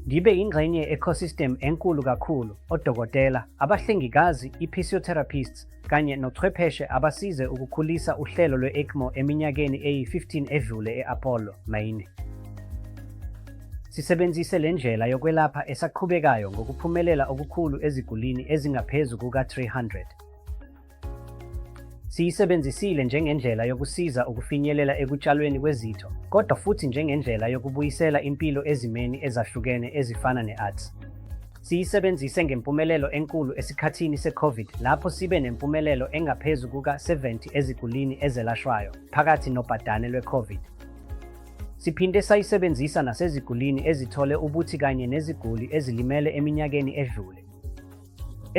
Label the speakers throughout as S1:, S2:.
S1: Ngibe yingxenye ye-ecosystem enkulu kakhulu, odokotela, abahlengikazi, i-physiotherapists kanye nochwepheshe abasize ukukhulisa uhlelo lwe-ECMO eminyakeni eyi-15 edlule e-Apollo, Maine. Sisebenzise le ndlela yokwelapha esaqhubekayo ngokuphumelela okukhulu ezigulini ezingaphezu kuka-300. Siyisebenzisile njengendlela yokusiza ukufinyelela ekutshalweni kwezitho, kodwa futhi njengendlela yokubuyisela impilo ezimeni ezahlukene ezifana ne-ARDS. Siyisebenzise ngempumelelo enkulu esikhathini se-Covid lapho sibe nempumelelo engaphezu kuka-70 ezigulini ezelashwayo phakathi nobhadane lwe-Covid. Siphinde sayisebenzisa nasezigulini ezithole ubuthi kanye neziguli ezilimele eminyakeni edlule.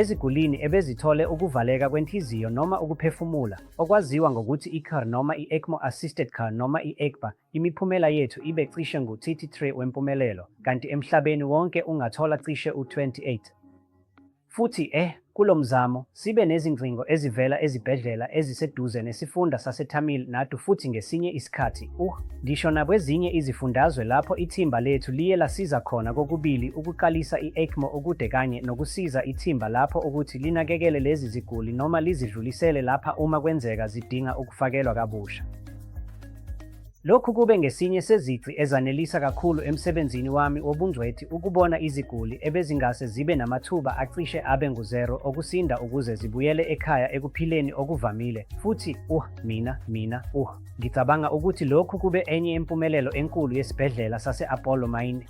S1: Ezigulini ebezithole ukuvaleka kwenhliziyo noma ukuphefumula, okwaziwa ngokuthi i-CAR noma i-ECMO assisted CAR noma i-ECPA, imiphumela yethu ibe cishe ngu-33 wempumelelo, kanti emhlabeni wonke ungathola cishe u-28. Futhi eh, kulo mzamo, sibe nezingcingo ezivela ezibhedlela eziseduze nesifunda saseTamil Nadu futhi ngesinye isikhathi, ngisho nakwezinye izifundazwe lapho ithimba lethu liye lasiza khona kokubili ukuqalisa i-ECMO okude kanye nokusiza ithimba lapho ukuthi linakekele lezi ziguli noma lizidlulisele lapha uma kwenzeka zidinga ukufakelwa kabusha. Lokhu kube ngesinye sezici ezanelisa kakhulu emsebenzini wami wobungcweti ukubona iziguli ebezingase zibe namathuba acishe abe nguzero okusinda ukuze zibuyele ekhaya ekuphileni okuvamile futhi mina mina ngicabanga ukuthi lokhu kube enye yempumelelo enkulu yesibhedlela sase-Apollo Maine.